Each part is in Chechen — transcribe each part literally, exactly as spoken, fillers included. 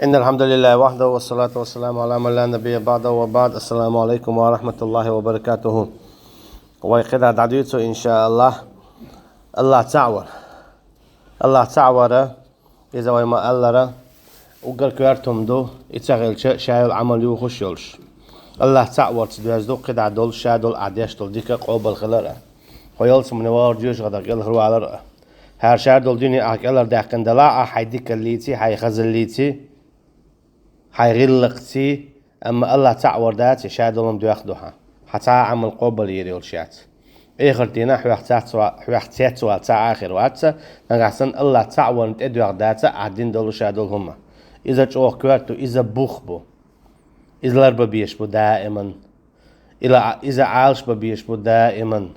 إن الحمد لله وحده والصلاة والسلام على من لا نبي بعده وبعد. السلام عليكم ورحمة الله وبركاته. Вай кхидӀа дӀадуьйцу, иншааллахӀ, АллахӀ цхьаъ вар. АллахӀ цхьаъ вар, иза вай ма-аллара, уггар коьрта хӀума ду, и ца хилча, ша йола Ӏамал юхуш йолуш. АллахӀ цхьаъ варца доьзна ду кхидӀа долуш ша долу ахь деш долу дика къобал хилар а. Хьо ялсамане вахар, жоьжахатех кӀелхьарвалар а. ХӀара шадолу дуьне ахь кӀелхьардаьккхина делахь а, хьайн дикаллица, хьайн хазаллица, хьайн гӀиллакхца, амма АллахӀ цхьаъ вар дац, и шадолу хӀума доьхна ду хьан. Хьан цхьа а Ӏамал къобал йийр йолуш яц. Эхартана хьох цецвала, хьох цецвала цхьа а хир вац, нагахь санна АллахӀ цхьаъ варна тӀедоьхна дац ахь дина долу шадолу хӀума. Иза чӀогӀа коьрта ду, иза бух бу. Иза ларбан безаш бу даиман. Ила, иза Ӏалашбан безаш бу даиман.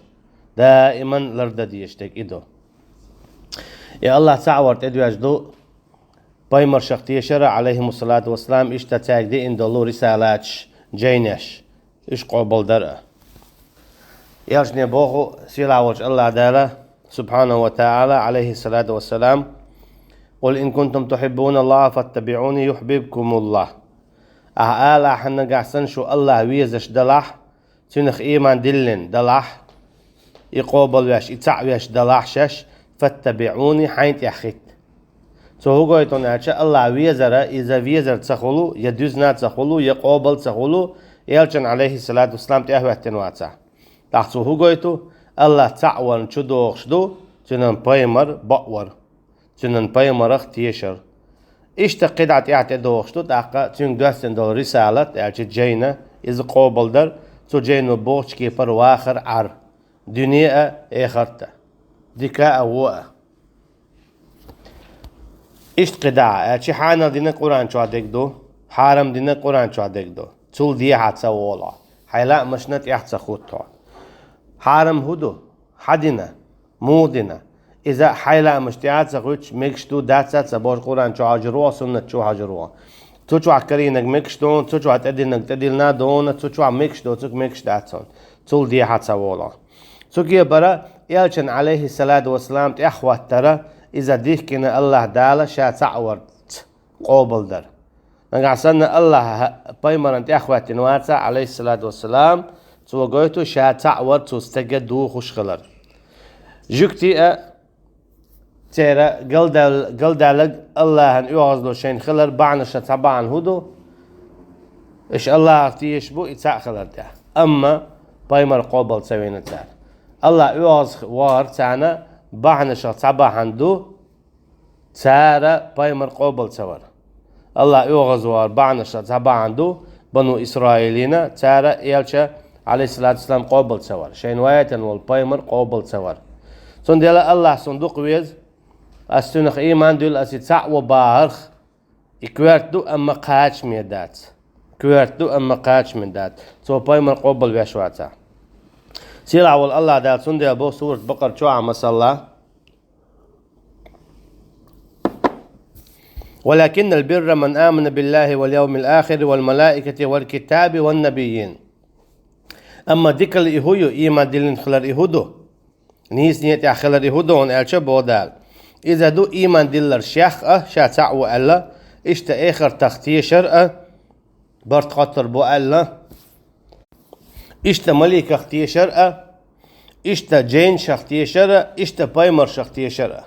Даиман лардан дезаш дерг и ду. И АллахӀ цхьаъ вар тӀедоьжна ду пайхамаршах тешар а, Ӏалайхимуссалату вассалам, иштта цаьрга деана долу рисалаташ, жайнаш, уьш къобалдар а. Элчане боху сийлахь волчу АллахӀ Дала, субхьанаху ва таӀала, Ӏалайхиссалату вассалам: «قل إن كنتم تحبون الله فاتبعوني يحببكم الله». Ахьа ала, ахьа нагахь санна шу АллахӀ везаш далахь, Цуьнах ийман диллина далахь, и къобалвеш, и цхьаъ веш далахь шаьш, «فاتبعوني», хьайн тӀехь хӀитта. Цо хӀун гойту аьлча, АллахӀ везара, иза везар ца хуьлу, я дуьзна ца хуьлу, я къобал ца хуьлу, элчан, Ӏалайхиссалату вассалам, тӀехӀоьттина вацахь. ТӀаккха цо хӀун гойту? АллахӀ цхьаъ варна чу догӀуш ду, цуьнан пайхамар бакъвар. Цуьнан пайхамарах тешар. Иштта кхидӀа тӀехь тӀедогӀуш ду, тӀаккха цуьнга доьссина долу рисалат, аьлча жайна, иза къобалдар, цу жайно бохучу кепара вахар Ӏар, дуьне а, эхарт а, дика а, вон а. Иштта кхидӀа, аьлча хьанал дина Къуръан чохь дерг ду, хьарам дина Къуръан чохь дерг ду. Цул дехьа ца волахь, хьайн лаамашна тӀехь ца хӀуттахь. Хьарам хӀун ду? Хьан дина? Муха дина? Иза хьайн лаамаш тӀехь а ца хӀуьттуш, мегаш ду, дац а ца бохуш, Къуръан чу хьожур ву, суннат чу хьожур ву. Цу чохь карийнарг мегаш ду, цу чохь тӀединарг тӀедиллина ду, цу чохь мегаш доцург мегаш дац. Цул дехьа ца волахь. Цу кепара элчан, Ӏалайхиссалату вассалам, тӀехьахӀоттара, иза дихкина АллахӀ Дала ша цхьаъ варца къобалдар. Нагахь санна АллахӀа пайхамаран тӀехьахӀоьттина вацахь, Ӏалайхиссалату вассалам, цо гойту ша цхьаъ вар цу стеган духуш хилар. Жуьгтий а, церан галдал-, галдалларг АллахӀан оьгӀазло шайна хилар бахьанашах цхьа бахьана хӀун ду? Уьш АллахӀах тешаш бу и цхьаъ хилар тӀехь. Амма пайхамар къобал ца вина цара. АллахӀ оьгӀаз вахар царна бахьанашах цхьа бахьана ду, цара пайхамар къобал ца вар. АллахӀ оьгӀаз вахар бахьанашах цхьа бахьана ду, Бану Исраилина, цара элча, Ӏалайхиссалату вассалам, къобал ца вар. Шайна ваийтина волу пайхамар къобал ца вар. Цундела АллахӀ суна дукха веза, ас цуьнах ийман дуьллу, ас и цхьаъ ву бахарх, и коьрта ду, амма кхачаме дац. Коьрта ду, амма кхачаме дац. Цо пайхамар къобал веш вацахь. Сийлахь волу АллахӀ Дала цундела боху сурат Бакъара чохь, масала: «ولكن البر من آمن بالله واليوم الآخر والملائكة والكتاب والنبيين». Амма дикалла и хӀун ю, ийман диллина хилар и хӀун ду? Нийса нийтехь хилар и хӀун ду хьуна аьлча, боху Дала. Иза ду ийман диллар шех а, ша цхьаъ ву аьлла, иштта эхартах тешар а, барт хоттур бу аьлла, иштта маликах тешар а, иштта жайнашах тешар а, иштта пайхамаршах тешар а.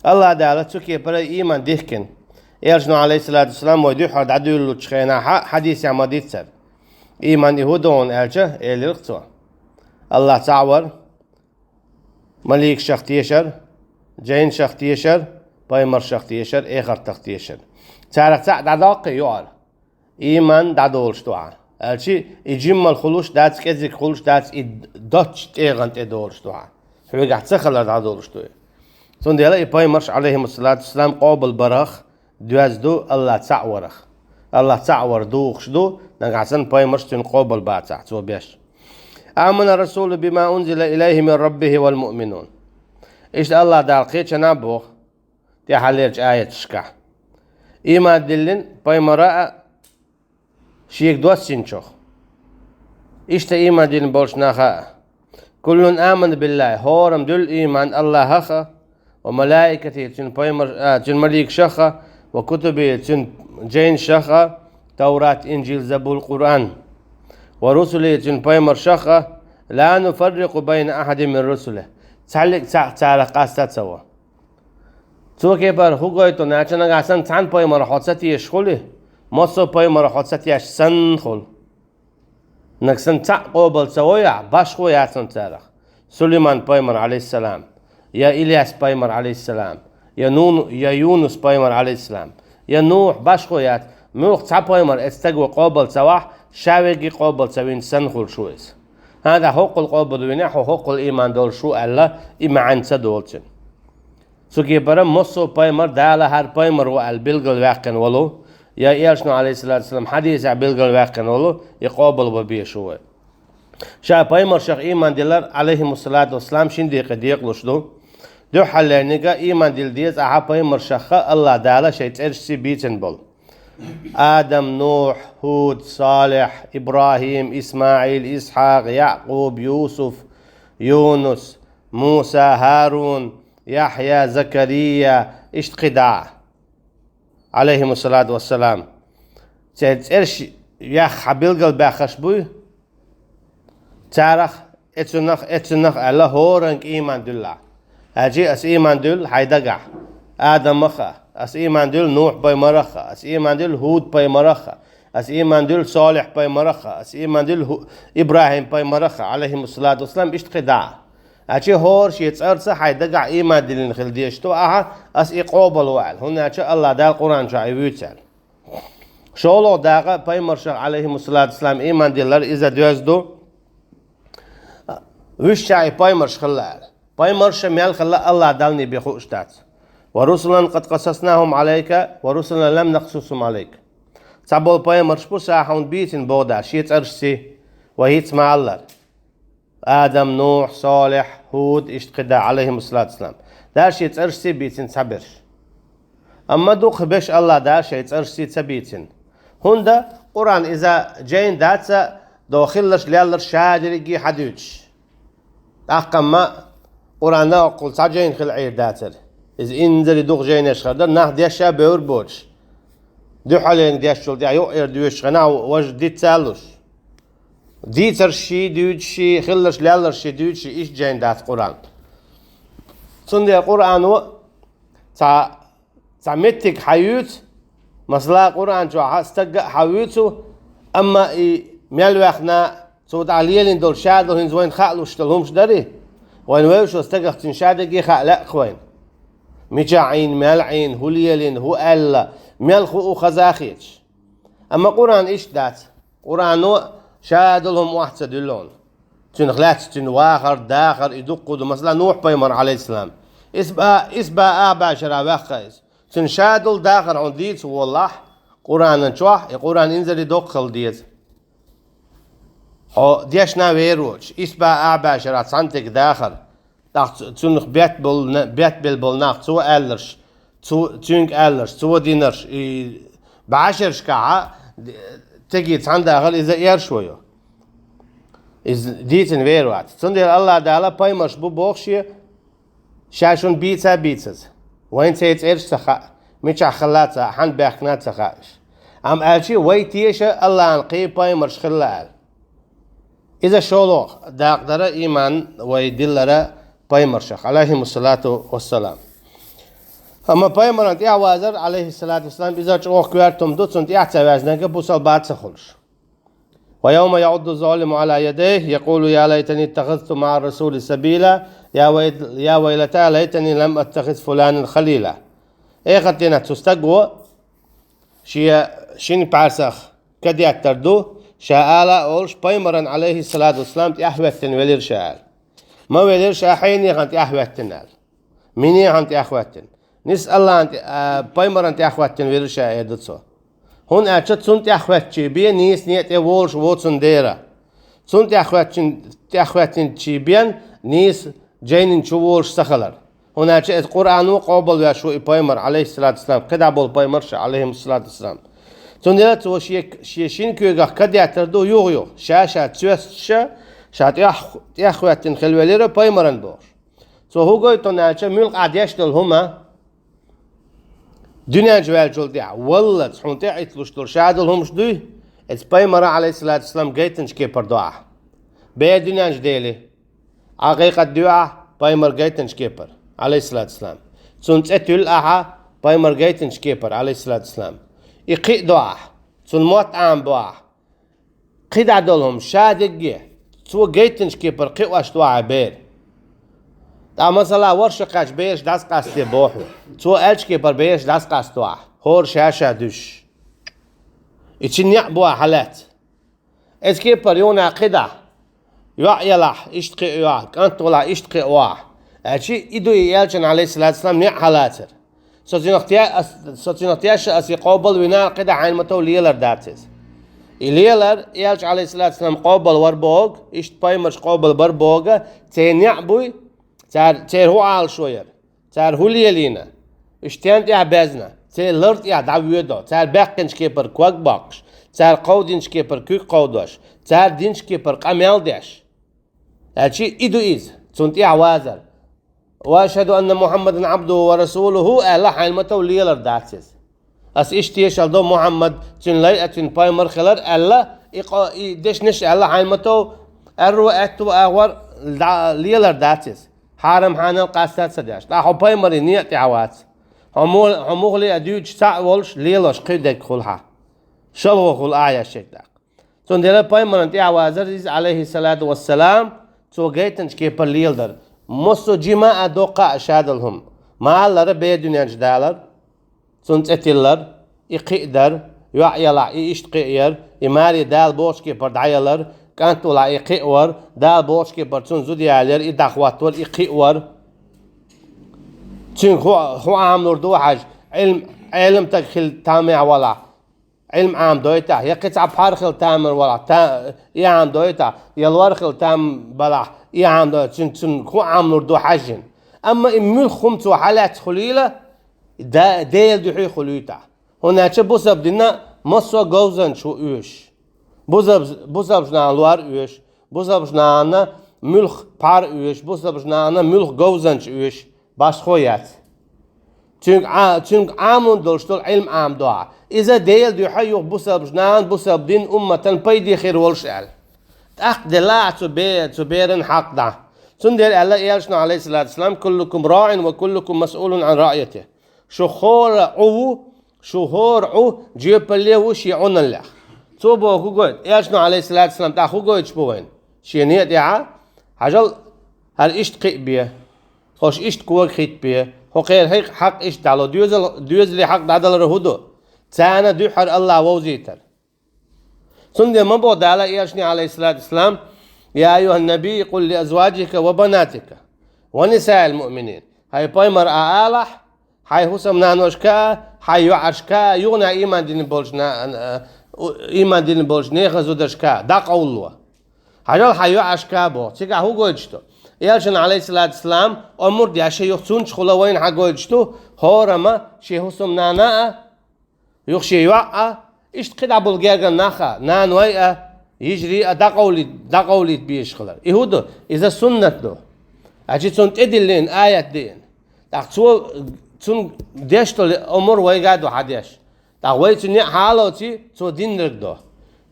АллахӀ Дала цу кепара ийман дихкина. Элчано, Ӏалайхиссалату вассалам, вай дуьххьара дӀадуьйлалучу хенахь хьа-, хьадисехь ма-дийццара. Ийман и хӀун ду хьуна аьлча, элира цо: АллахӀ цхьаъ вар, маликашах тешар, жайнашах тешар, пайхамаршах тешар, эхартах тешар. Царах цхьаъ дӀадоккхий юкъара, ийман дӀадолуш ду хьан. Аьлчи, и жиммал хуьлуш дац, кӀезиг хуьлуш дац, и доцчу тӀегӀан тӀе долуш ду хьан. Хьоьгахь ца хилар дӀадолуш ду и. Цундела и пайхамарш, Ӏалайхимуссалату вассалам, къобал барах доьзна ду АллахӀ цхьаъ варах. АллахӀ цхьаъ вар духуш ду, нагахь санна пайхамарш цуьнан къобал бацахь, цо беш. «آمن الرسول بما أنزل إليه من ربه والمؤمنون». Иштта АллахӀ Дала кхечанхьа боху тӀаьххьарлерчу аяташкахь: ийман диллина пайхамара а, шега доссинчух. Иштта ийман диллина болчу наха а. «كل آمن بالله», хӀораммо дуьллу ийман АллахӀах а, «وملائكته», цуьнан пайхамар-, а, цуьнан маликашах а, وكتبه, цуьнан жайнашах а, Таврат, Инжил, Забур, Къуръан, ورسله, цуьнан пайхамаршах а, لا نفرق بين أحد من رسله, цхьаллиг цхьаъ царах къаста ца во. Цу кепара хӀун гойту аьлча, нагахь санна цхьана пайхамара хьо ца тешаш хуьлий, массо а пайхамара хьо ца тешаш санна хуьлу. Нагахь санна цхьаъ къобал ца войахь, башхо яц хьуна царах. Сулайман пайхамар, Ӏалайхиссалам, я Ильяс пайхамар, Ӏалайхиссалам, я Нун-, я Юнус пайхамар, Ӏалайхиссалам, я Нухь, башхо яц. Муьлхха цхьа пайхамар оцу стага къобал ца вахь, ша верриге къобал ца винчу санна хуьлуш ву иза. ХӀан, тӀаккха хӀоккхул къобал винехь, хьо хӀоккхул ийман долуш ву аьлла, и маьӀна ца долу цуьнан. Цу кепара массо а пайхамар Дала хӀара пайхамар ву аьлла билгалваьккхина волу, я элчано, Ӏалайхиссалату вассалам, хьадисехь билгалваьккхина волу, и къобал бан безаш ву вай. Ша пайхамаршах ийман дилар, Ӏалайхимуссалату вассалам, шина декъе декъалуш ду. Дуьххьарлерниг а ийман дила деза ахьа пайхамаршах а, АллахӀ Дала шайн цӀерашций бийцина болу. Адам, Нухь, ХӀуд, Салихь, ИбрахӀим, ИсмаӀил, Исхьакъ, Якъуб, Юсуф, Юнус, Муса, ХӀарун, Яхьъя, Закария, иштта кхидӀа а, Ӏалайхимуссалату вассалам. Церан цӀераш яххьа билгалбаьхнарш буй? Царах, эцунах, эцунах аьлла, хӀоранга ийман дуьллахь. Хьаьжий, ас ийман дуьллу хьайн дагахь Адамах а, ас ийман дуьллу Нухь пайхамарах а, ас ийман дуьллу ХӀуд пайхамарах а, ас ийман дуьллу Салихь пайхамарах а, ас ийман дуьллу ХӀу-, ИбрахӀим пайхамарах а, Ӏалайхимуссалату вассалам, иштта кхидӀа а. Хьаьжий, хӀора шен цӀарца хьайн дагахь ийман диллина хила дезаш ду ахьа, ас и къобал ву аьлла, хӀунда аьлча АллахӀ Дала Къуръан чохь и вуьйцу аьлла. ШолгӀа дакъа, пайхамаршах, Ӏалайхимуссалату вассалам, ийман диллар, иза доьзна ду, вуьшта и пайхамарш хилла аьлла. Пайхамарш мел хилла АллахӀ Далла бен хууш дац. ورسلا قد قصصناهم عليك ورسلا لم نقصصهم عليك. Цхьаболу пайхамарш бу ша хьуна бийцина боху Дала, шен цӀерашций, вай хӀинца ма-аллара. Адам, Нухь, Салихь, ХӀуд, иштта кхидӀа, Ӏалайхимуссалату вассалам. Дала шен цӀерашций бийцина цхьаберш. Амма дукхахберш АллахӀ Дала шайн цӀерашций ца бийцина. ХӀунда Къуръан иза жайна дац а, догӀу хилларш, лелларш ша дерриге а хьадуьйцуш. ТӀаккха-м Къуръан а оккхул цхьа жайна хила Ӏийр дацара. Иза инзаре дукха жайнаш хир дара, нах дешша бевр боцуш. Дуьххьарлерниг дешначул тӀаьхьа юкъара доьшучу хенахь важа диц а луш. Дийцарш ший дуьйцуш ший, хилларш лелларш ший дуьйцуш ший, иштта жайна дац Къуръан. Цундела Къуръано цхьа, цхьа меттиг хьан юьйцу, масала, Къуръан чохь стаг а хьан вуьйцу, амма и мел ваьхна, цо тӀехь лелийна долу ша долу хӀинца вайна хаалуш долу хӀумаш дарий, вайна вевзачу стагах цуьнан ша дерриге а хаа лаьа-кх вайна. Мичахь Ӏийна, мел Ӏийна, хӀун лелийна, хӀун аьлла, мел хуу хаза а хеташ. Амма Къуръан иштта дац. Къуръано ша долу хӀума охьа ца дуьллу хьуна. Цуьнах лаьцна цуьнан вахар, дахар, и дуккха ду. Масала, Нухь пайхамар, Ӏалайхиссалам. Исс бӀе, исс бӀе ах бӀе шарахь ваьккхина иза. Цуьнан ша долу дахар хьуна дийца волахь, Къуръанан чохь, и Къуръан инзаре доккха хила деза. Хьо дешна вер воцуш, исс бӀе ах бӀе шарахь цхьаьнатиг дахар. ТӀаккха цу-, цунах бет болу на-, бет белла болу нах, цо аьлларш, цо, цуьнга аьлларш, цо динарш, и бӀе шерашкахь а, теги цхьаьна дахар иза эршо ю. Иза дийцина вер вац. Цундела АллахӀ Дала пайхамарш бу боху шен, ша шуна бийца а бийцаза. Вайна церан цӀераш ца хаьа, мичахь хилла а ца хаьа, хьанна баьхкина а ца хаьа уьш. Амма аьлча вай теша АллахӀан кхин пайхамарш хилла аьлла. Иза шолгӀа дакъа дара ийман вай диллара пайхамаршах, Ӏалайхимуссалату вассалам. Амма пайхамаран тӀаьхьавазар, Ӏалайхиссалату вассалам, иза чӀогӀа коьрта хӀума ду, цунна тӀаьхьа ца ваьзнарг бусалба ца хуьлуш. ويوم يعض الظالم على يديه يقول يا ليتني اتخذت مع الرسول سبيلا، يا ويل-، يا ويلتى ليتني لم أتخذ فلانا خليلا. Эхарт дийнахь цу стага шен шина пхьарсах кадеттар ду, ша ала а олуш, пайхамаран, Ӏалайхиссалату вассалам, тӀаьхьахӀоьттина велира ша аьлла. Ма велира ша хьенехан тӀаьхьахӀоьттина аьлла. Минехан тӀаьхьахӀоьттина? Нис АллахӀан тӀе-, а, пайхамаран тӀаьхьахӀоьттина велира ша, эр ду цо. ХӀунда аьлча цунна тӀаьхьахӀоьттичий бен нийса некъа тӀе волуш воцун дера. Цунна тӀаьхьахӀоьттин-, тӀаьхьахӀоьттинчий бен нийса жайнин чу волуш ца хилар. ХӀунда аьлча иза Къуръано къобалвеш ву и пайхамар, Ӏалайхиссалату вассалам, кхидӀа болу пайхамарш, Ӏалайхимуссалату вассалам. Цундела цо шен, шен шина кегах кадеттар ду юха-юха. Ша-ша цоьстуш, ша тӀаьхь-, тӀаьхьахӀоьттина хила велира пайхамаран бохуш. Цо хӀун гойту аьлча, муьлхха деш долу хӀума, Дуьнен чу ваьллачул тӀаьхьа валлалц хьуна тӀаьхьа итталуш долу шадолу хӀумаш дуй, иза пайхамара, Ӏалайхиссалату вассалам, гайтинчу кепара ду ахьа. Бер дуьнен чу дели, Ӏакъикъат дуьйхьа пайхамар гайтинчу кепара, Ӏалайхиссалату вассалам. Цунна цӀе туьллу ахьа пайхамар гайтинчу кепара, Ӏалайхиссалату вассалам. И кхин а ду ахьа, цунна мотт Ӏамадо ахьа. Кхин дӀа долу хӀума, ша дегге, цо гайтинчу кепара кхиош ду ахьа бер. Ткъа масала, ворхӀ шо кхаьчча бераш дӀасакъасте боху. Цо аьллачу кепара бераш дӀасакъасто ахьа, хӀора ша-ша дуьсуш. И цуьнан некъ бу ахьа хьалаьцна. Иза кепара юха кхин дӀа. ЙоӀ елахь, иштта кхио ахьа, кӀант валахь, иштта кхио ахьа. Аьлча и ду и Элчан, Ӏалайхиссалату вассалам, некъ хьалацар. Со цуьнах те-, ас-, со цуьнах тешна, ас и къобал вина, кхин дӀа хьайна ма-тов лелар дац иза. И лелар, Элча, Ӏалайхиссалату вассалам, къобал вар боху, иштта пайхамарш къобал бар боху, церан некъ буй, цара, церан хӀун Ӏалашо яра, цара хӀун лелийна, уьш стенна тӀехь безна, церан лар тӀехь дӀавоьдо, цара баьккхинчу кепара ког боккхуш, цара кховдинчу кепара куьг кховдош, цара динчу кепара къамел деш. Аьлча и ду иза, цунна тӀехь вазар. «Ва ашхаду анна Мухьаммадан Ӏабдуху ва расулуху», аьлла, хьайна ма-тов лелар дац иза. Ас иштта тешалла до Мухьаммад, цуьнан лай а, цуьнан пайхамар хилар аьлла, и къо-, и дешнаш аьлла, хьайна ма-тов аьрру а, аьтту а агӀор дӀа-, лелар дац иза. Хьарам-хьанал къаста а ца деш. ТӀаккха хьо пайхамаран некъа тӀехь вац. Хьо мо-, хьо муххале а дуьйцуш цхьаъ волуш, лелош кхин дерг хуьлу хьан. ШолгӀа хуьлу ахьа шек даккха. Цундела пайхамарна тӀехь вазар иза, Ӏалайхиссалату вассалам, цо гайтинчу кепара леладар. Массо а жима а, доккха а шадолу хӀума. Ма-аллара, бер дуьнен чу далар, цунна цӀе тиллар, и кхин а дар, йоӀ елахь, и иштта кхиор, и маре Дала бохучу кепара дӀаялар, кӀант валахь, и кхиор, Дала бохучу кепара цунна зуда ялор, и дӀахӀоттор, и кхиор. Цуьнга хӀун, хӀун Ӏамалур ду хьажа, Ӏилм-, Ӏелам стаг хила тамехь валахь, Ӏилм Ӏамадойтахь, я кхин цхьа пхьар хила тамар валахь, та-, и Ӏамадойтахь, я лор хила там балахь, и Ӏамадойтахь, цуьнга, цуьнга хӀун Ӏамалур ду хьаьжжина. Амма и муьлхха хӀума цо хьалаьцна хуьлийла, да-, Делан дуьхьа хуьлуьйтахь. ХӀунда аьлча бусалба динан массо а говзанча ву оьшуш. Бусалб-, бусалбачу нахана лор оьшу, бусалбачу нахана муьлхха пхьар оьшу, бусалбачу нахана муьлхха говзанча оьшу, башхо яц. Цуьнга Ӏа-, цуьнга Ӏамун долуш долу Ӏилм Ӏамадо ахьа. Иза Делан дуьхьа юха бусалбачу нахана, бусалба дин умматан пайде хир волуш аьлла. ТӀаккха делахь цу бе-, цу беран хьакъ дӀа. Цундела аьлла Элчано, Ӏалайхиссалату вассалам: «Куллукум раӀин ва куллукум масъулун Ӏан раӀйатихи». Шу хӀора Ӏу ву, шу хӀора Ӏу жоьпалле ву шен Ӏуналлех. Цо боху хӀун гойту? Элчано, Ӏалайхиссалату вассалам, тӀаккха хӀун гойтуш бу вайна? Шен некъа тӀехьа, хьажал, хӀара иштта кхин а бе, хӀорш иштта кога хӀитта бе, хӀокхеран хьекъ-, хьакъ иштта дӀало, доьзал-, доьзалийн хьакъ дӀадалар хӀун ду? Царна дуьххьара АллахӀ вовзийтар. Цундела ма боху Дала Элчане, Ӏалайхиссалату вассалам: «Я айюхьан-набий, къул ли азваджика ва банатика ва нисаил муъминин». ХӀай пайхамар, а алахь, хьайн хӀусамнаношка а, хьайн йоӀашка а, юха а ийман дина болчу на-, а, у-, ийман дина болчу нехан зударшка а, дӀакъовлало. Хьажал хьайн йоӀашка а боху. Цигахь хӀун гойтуш ду? Элчана, Ӏалайхиссалату вассалам, омра деш а юха цунна чу хула вайна хьан гойтуш ду? ХӀорамма шен хӀусамнана а, юха шен йоӀ а, иштта кхидӀа болу гергара нах а, наной а, йижарий а дӀакъовлийта, дӀакъовлийта безаш хилар. И хӀун ду? Иза суннат ду. Аьлча цунна тӀедиллина аят деана. ТӀаккха цо, цунна деш долу омра вайга а ду хьан деш. ТӀаккха вай цу неӀ хьалоций, цо динарг до.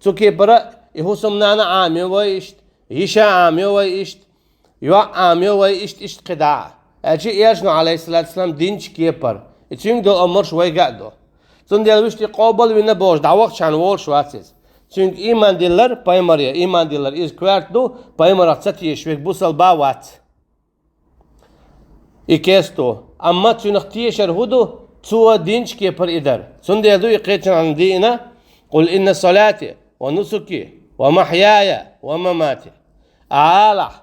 Цу кепара и хӀусамнана Ӏамайо вай иштта, йиша Ӏамайо вай иштта, йоӀ Ӏамайо вай иштта, иштта кхидӀа а. Аьлча Элчано, Ӏалайхиссалату вассалам, динчу кепара. И цуьнга долу омраш вайга а до. Цундела вуьшта къобал вина бохуш, дӀавахча хьан волуш вац иза. Цуьнга ийман диллар, пайхамаре ийман диллар, иза коьрта ду, пайхамарах ца тешаш верг бусалба вац. И кесто. Амма цуьнах тешар хӀун ду? Цо динчу кепара и дар. Цундела ду и кхечанхьа деана: «Къул инна салати ва нусуки ва махьяя ва мамати». Алахь,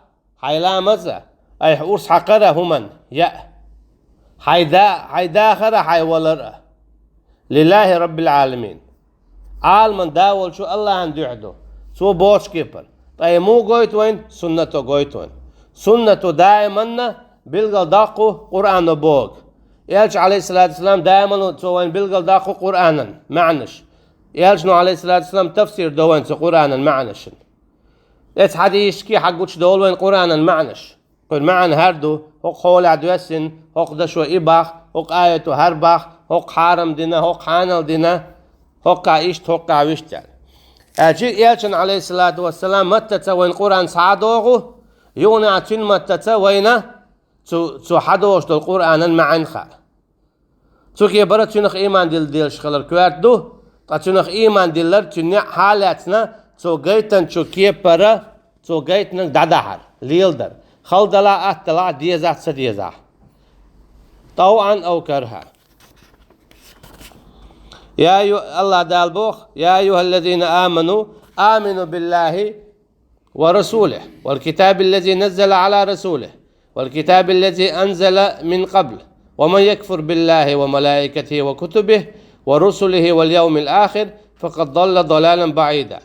хьайн ламаз а, айхьа урс хьакхар а хӀуманна яа. Хьайн да-, хьайн дахар а, хьайн валар а. Лиллахи Раббил Ӏаламин. Ӏаламан да волчу АллахӀан дуьхьа ду. Цо бохучу кепара. Ткъа и муха гойту вайна? Суннато гойту вайна. Суннато даиманна билгалдоккху Къуръано бохург. Элча, Ӏалайхиссалату вассалам, даиманна цо вайна билгалдоккху Къуръанан маьӀнаш. Элчано, Ӏалайхиссалату вассалам, тафсир до вайна цу Къуръанан маьӀнашна. Эцу хьадисашка хьагучудолу вайна Къуръанан маьӀнаш. Кхуьнан маьӀна хӀара ду, хӀокху хьолехь доьссина, хӀокху дашо и боху, хӀокху аято хӀара боху, хӀокху хьарам дина, хӀокху хьанал дина, хӀокху иштта, хӀокху вуьшта аьлла. Аьлча, Элчан, Ӏалайхиссалату вассалам, маттаца вайна Къуръан схьа а догӀу, юха а цуьнан маттаца вайна цу, цу схьадогӀуш долу Къуръанан маьӀна хаьа. Цу кепара цуьнах ийман дилла дезаш хилар коьрта ду, ткъа цуьнах ийман диллар цуьнан некъ хьалаьцна, цо гайтинчу кепара, цо гайтинарг дӀадахьар, леладар. Хала далахь, атта далахь, дезахь, ца дезахь. ТӀавъан ау кархьа. Я ю-, Аллах Дала боху: «Я айюхаллазина аману, амину биллахи ورسوله، والكتاب الذي نزل على رسوله، والكتاب الذي أنزل من قبل، ومن يكفر بالله وملائكته وكتبه ورسله واليوم الآخر، فقد ضل ضلالا بعيدا».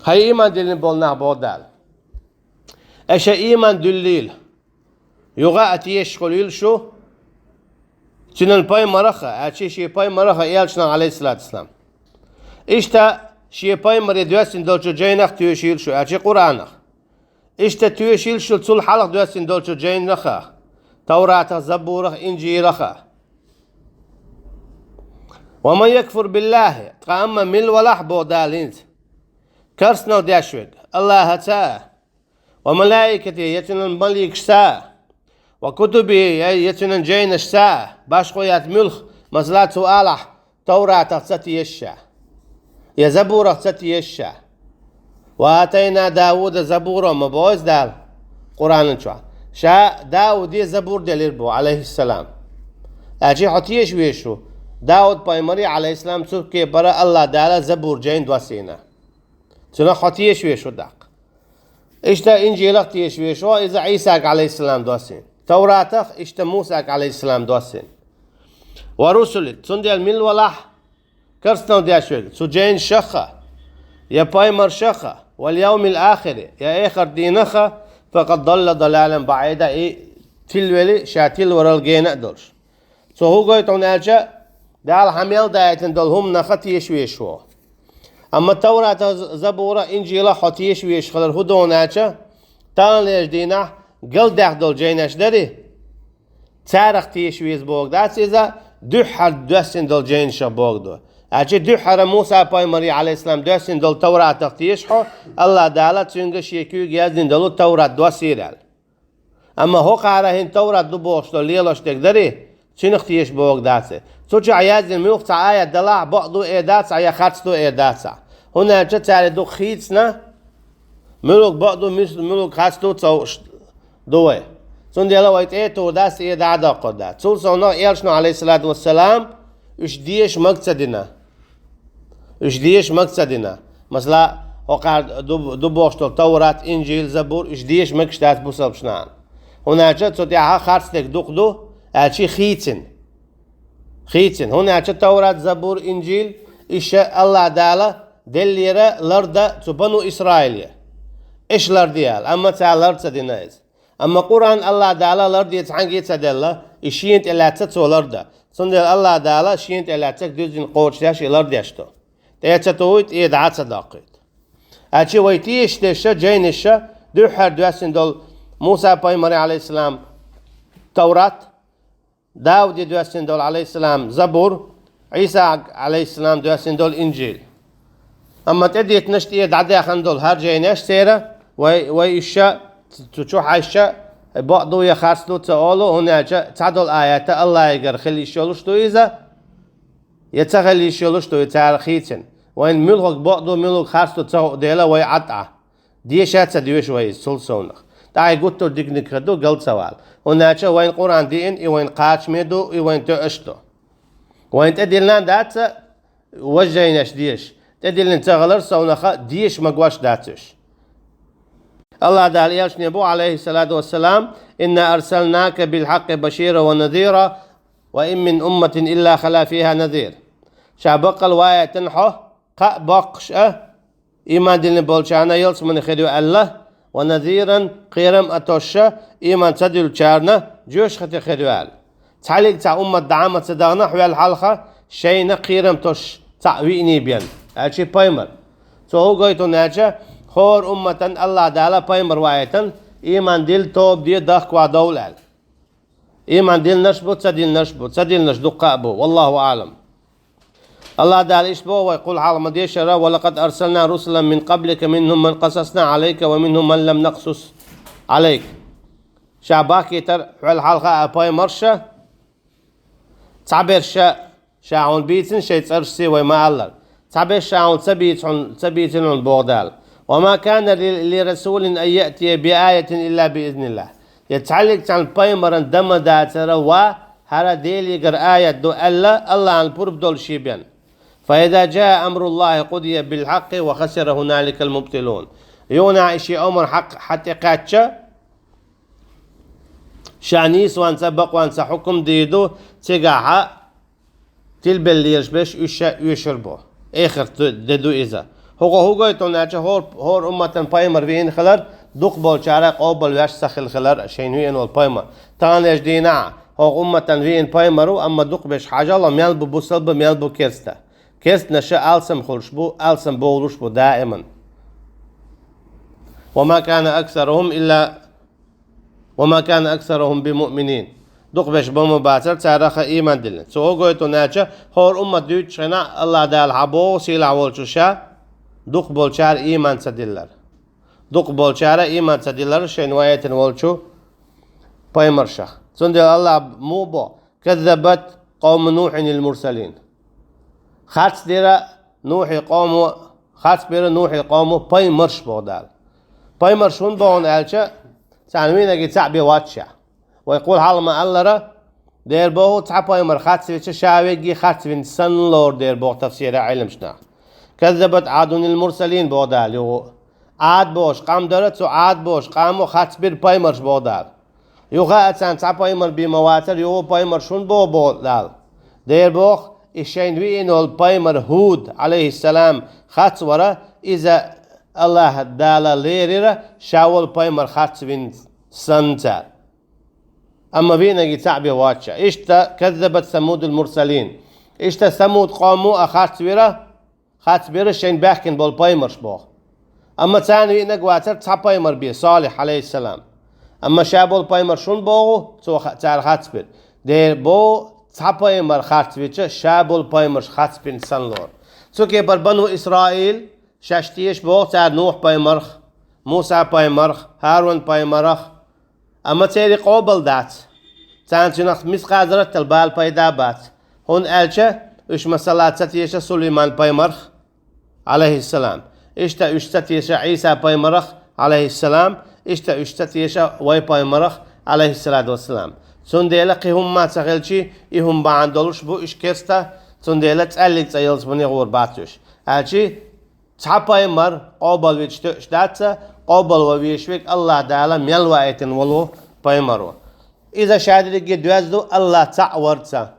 Хьай ийман диллина болу нах, боху Дала. Аша ийман дуьллийла. Юха а тешаш хуьлийла шу цуьнан пайхамарах а, аьлча шен пайхамарах а, элчанах, Ӏалайхиссалату вассалам. Иштта шен пайхамаре доьссина долчу жайнах тоьшийла шу, аьлча Къуръанах. Иштта тоьшийла шу цул хьалха доьссина долчу жайнах а, Тавратах, Забурах, Инжилах а. «Ва ман якфур биллахи», ткъа амма мила валахь, боху Дала хӀинца, керстанал деш верг, Аллахьаца а, «ва малаикатихи», я цуьнан маликашца а, «ва кутубихи», я, я цуьнан жайнашца а, башхо яц муьлх, масала, цу алахь, Тавратах ца теша ша, я Забурах ца теша ша. «Ва атайна Давуда забура», ма боху иза Дала Къуръанан чохь. Ша Давуде Забур делира боху, Ӏалайхиссалам. Аьлча хьо теша везаш ву, Давуд пайхамаре, Ӏалайхиссалам, цу кепара Аллах Дала Забур жайна доссийна. Цунах хьо теша везаш ву тӀаккха. Иштта Инжилах теша везаш ву, иза Ӏийсага, Ӏалайхиссалам, доссийна. Тавратах иштта Мусага, Ӏалайхиссалам, доссийна. «Ва русули», цундела мила валахь, керстанал деш верг, цу жайнашах а, я пайхамаршах а, «вал явмил ахири», я эхарт дийнах а, «факъад далла далалан баӀида», и тилвели, ша тилварал гена а долуш. Цо хӀун гойту хьуна аьлча, Дала хьан мел даийтина долу хӀуманах а теша везаш ву. Амма Тавратах, Забурах, Инжилах хьо теша везаш хилар хӀун ду хьуна аьлча, таханлерчу дийнахь галдаьхна долу жайнаш дарий, царах теша веза бохург дац иза, дуьххьара доьссина долу жайнашах бохург ду. Аьлча дуьххьара Муса пайхамаре, Ӏалайхиссалам, доьссина долу Тавратах теша хьо, Аллах Дала цуьнга шен куьйга яздина долу Таврат доссийра аьлла. Амма хӀокхара хӀинца Таврат ду бохуш долу лелош дерг дарий, цуьнах теша бохург дац. Цу чохь яздина муьлхха цхьа аят далахь, бакъ ду эр дац ахь, я харц ду эр дац ахь. ХӀунда аьлча цара дукха хийцина, муьлхха бакъ ду, мис-, муьлхха харц ду ца хууш ду вай. Цундела вай тӀе а тур дац, тӀе а дӀа а доккхур дац. Цул совнах элчано, Ӏалайхиссалату вассалам, уьш деша мага ца дина. Уьш деша мага ца дина. Масала, хӀокхара ду, ду бохуш долу Таврат, Инжил, Забур, уьш деша мегаш дац бусалбачу нахана. ХӀунда аьлча цу тӀехь харц дерг дукха ду, аьлча хийцина. Хийцина. ХӀунда аьлча Таврат, Забур, Инжил, уьш Аллах Дала деллера лардан цу бану Исраиле. Уьш ларде аьлла, амма цара лар ца дина иза. Амма Къуръан Аллах Дала ларде цхьаьнгге а ца делла, и шена тӀе лаьцна цо лардан. Цундела Аллах Дала шена тӀе лаьцнарг дуьззина кхочушдеш и лардеш ду. ТӀе а ца тухуьйту, тӀе а дӀа а ца доккхуьйту. Аьлча вай тешаш дерш а, жайнаш а, дуьххьара доьссина долу Муса пайхамаре, Ӏалайхиссалам, Таврат, Дауде доьссина долу, Ӏалайхиссалам, Забур, Ӏийса, Ӏалайхиссалам, доьссина долу Инжил. Амма тӀедиттинарш, тӀе дӀадаьхна долу хӀара жайнаш церан, вай, вай уьш а, цу чу хьаьжча, бакъ ду я харц ду ца олу, хӀунда аьлча цхьадолу аят Аллахьигара хила йиш йолуш ду иза, я ца хила йиш йолуш ду и цара хийцина. Вайна муьлхарг бакъ ду, муьлхарг харц ду ца хуу дела, вай Ӏад Ӏа. Деша а ца доьшу вай иза цул совнах. ТӀаккха и гуттар а диканиг хир ду, гал ца вала. ХӀунда аьлча вайна Къуръан деана, и вайна кхачаме ду, и вайна тоьаш ду. Вайна тӀедиллина а дац важа жайнаш деша. ТӀедиллина ца хилар совнаха деша магош дац уьш. Аллах Дала элчане бу, Ӏалайхиссалату вассалам: «Инна арсалнака билхьаккъи башира ва назира, ва ин мин умматин илла хала фиха назир». Ша баккъал ваийтина хьо, кхаъ боккхуш а, ийман диллина болчарна ялсамане хир ю аьлла, ва назиран, кхерам а тосуша, ийман ца дуьллучарна жоьжахате хир ю аьлла. Цхьаллиг цхьа уммат дӀа а ма ца дахана хьоьлла хьалха, шайна кхерам тосуш цхьаъ виъний бен, аьлча пайхамар. Цо хӀун гойту хьуна аьлча, хӀора умматан Аллах Дала пайхамар ваийтина, Ийман дилла тоба де, дахкаваь довла аьлла. Ийман диллинарш бу, ца диллинарш бу, ца диллинарш дуккха а бу. والله أعلم. АллахӀ Дала иштта боху вай, кхул хьалха ма дешара: «ولقد أرسلنا رسلا من قبلك منهم من قصصنا عليك ومنهم من لم نقصص عليك». Ша бахкийтар хьол хьалха а пайхамарш, цхьаберш ша хьуна бийцина шайн цӀерашца вай ма аллара. Цхьаберш ша хьуна ца бийца хьуна, ца бийцина хьуна боху Дала. «وما كان ل-، لرسول أن يأتي بآية إلا بإذن الله». Я цхьаьллиг цхьана пайхамаран дан ма дацара ва, хӀара Делигара аят ду аьлла, АллахӀан пурба долуш бен. «فإذا جاء أمر الله قضي بالحق وخسر هنالك المبطلون». Юха и шен омра хьакъ хьа тӀекхаьчча, ша нийсонца, бакъонца хьукум дийр ду, цигахь а тилбелла лелаш берш уьш ша оьшур бу. Эхарт де ду иза. ХӀокхо хӀун гойту аьлча, хӀора, хӀора умматан пайхамар веана хилар, дукхахболчара къобалвеш ца хилла хилар шайна веана волу пайхамар. Таханлерчу дийнахь а хӀокху умматан веана пайхамар ву, амма дукхахберш хьажал, мел бу бусалба, мел бу керста. Керстанаш алсам хуьлуш бу, алсам бовлуш бу даиман. «وما كان أكثرهم إلا، وما كان أكثرهم بمؤمنين». Дукхахберш бан ма бацара царах а ийман диллина. Цо хӀун гойту аьлча, хӀора уммат дуьйцучу хенахь АллахӀ Дала хьан боху сийлахь волчу ша, дукхахболчара ийман ца диллар. Дукхахболчара ийман ца диллар шайна ваийтина волчу пайхамаршах. Цундела АллахӀ муха боху: «كذبت قوم نوح المرسلين». Харцдира Нухьи къомо, харцбира Нухьи къомо пайхамарш боху Дала. Пайхамарш хӀунда боху аьлча, царна вийнаги цхьаъ бен вац ша. Вай кхул хьалха ма аллара, дера боху, цхьа пайхамар харцвича, ша вегги харцвина санна лору дера боху тафсира Ӏеламчу наха. «كذبت عاد المرسلين» боху Дала юха. Ӏад бохуш къам дара, цу Ӏад бохуш къамо харцбира пайхамарш боху Дала. Юха а царна цхьа пайхамар бен ма вацара, юха пайхамарш хӀунда боху боху Дала. Дера боху, и шайна веана волу пайхамар ХӀуд, Ӏалайхиссалам, харцвара, иза АллахӀ Дала лерира, ша волу пайхамар харцвина санна цара. Амма вийнаги цхьаъ бен вац ша. Иштта «كذبت ثمود المرسلين». Иштта Самуд къомо а харцвира, харцбира шайна баьхкина болу пайхамарш боху. Амма царна вийнаг вацара цхьа пайхамар бен, Салихь, Ӏалайхиссалам. Амма ша болу пайхамарш хӀунда боху, цо ха-, цара харцбира. Дера боху, цхьа пайхамар харцвича, ша болу пайхамарш харцбина санна лору. Цу кепара Бану Исраил, шаьш теша боху цара Нухь пайхамарх, Муса пайхамарх, ХӀарун пайхамарх, амма церан къобал дац. Царна цуьнах мискъазараттал бала пайда а бац. ХӀунда аьлча уьш, масала, ца теша Сулайман пайхамарх, Ӏалайхиссалам. Иштта уьш ца теша Ӏийса пайхамарх, Ӏалайхиссалам. Иштта уьш ца теша вай пайхамарх, Ӏалайхиссалату вассалам. Цундела кхин хӀумма а ца хилчи, и хӀума бахьана долуш бу уьш керста, цундела цӀаьллиг цӀа ялсамане гӀур бац уьш. Аьлчи, цхьа пайхамар къобалвича тоьаш дац, къобалван везаш верг АллахӀ Дала мел ваийтина волу пайхамар ву. Иза ша дерриге доьзна ду АллахӀ цхьаъ варца.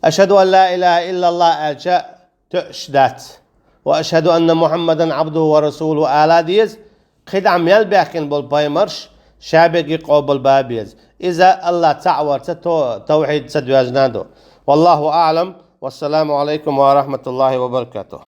«أشهد أن لا إله إلا الله» аьлча тоьаш дац. «وأشهد أن محمدا عبده ورسوله» ала деза, кхидӀа мел баьхкина болу пайхамарш ша берриге къобалбан беза. Иза АллахӀ цхьаъ варца то-, тавхьид ца доьзна ду. والله أعلم. والسلام عليكم ورحمة الله وبركاته.